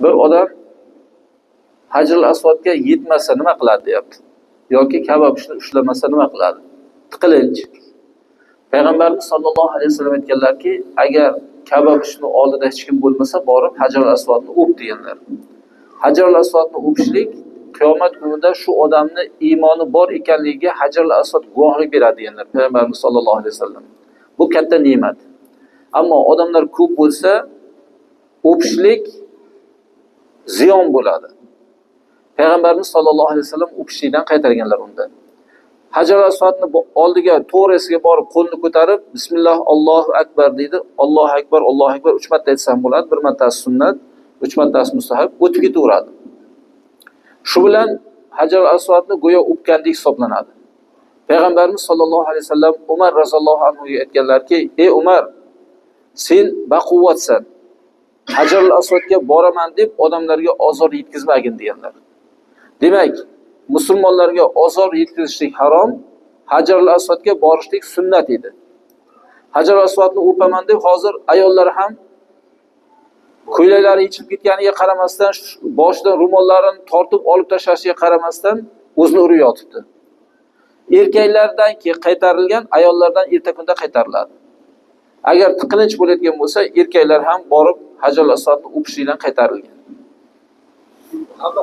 Bir odam Hajarul Aswadga yetmasa nima qiladi deyapti. Yoki Ka'ba ushlamasa nima qiladi? Tiqilinch. Payg'ambarimiz sollallohu alayhi vasallam aytganlarki, agar Ka'ba bushni oldida hech kim bo'lmasa, borib Hajarul Aswadni o'p deganlar. Hajarul Aswadni o'pishlik qiyomat kunida shu odamni iymoni bor ekanligiga Hajarul Aswad guvohlik beradi deganlar Payg'ambarimiz sollallohu alayhi vasallam. Bu katta ne'mat. Ammo odamlar ko'p bo'lsa, o'pishlik ziyon bo'ladi. Payg'ambarimiz sollallohu alayhi vasallam o'pishlikdan qaytarganlar unda. Hajar Aswadni oldiga, to'g'risiga borib qo'lni ko'tarib, bismillah, Allohu akbar deydi. Allohu akbar, Allohu akbar 3 marta aytsam bo'ladi. Bir martasi sunnat, 3 martasi mustahab, o'tib ketaveradi. Shu bilan Hajar Aswadni go'yo o'pgandek hisoblanadi. Payg'ambarimiz sollallohu alayhi vasallam Umar roziyallohu anhu ga aytganlarki, "Ey Umar, sen baquvvatsan. Hajar Aswadga boraman deb odamlarga ozor yetkazmagin" deganlar. Demak, musulmonlarga ozor yetkazishlik harom, Hajar Aswadga borishlik sunnat edi. Hajar Aswadni o'paman deb hozir ayollar ham ko'ylaklari yechilib ketganiga qaramasdan, boshidan ro'mollarini tortib olib tashlashiga qaramasdan o'zini urib yotibdi. Erkaklardan qaytarilgan, ayollardan erta kunda qaytariladi. Agar tiqilinch bo'layotgan bo'lsa, erkaklar ham borib Hajar Aswadni o'pishlikdan qaytarilgan. Hamma.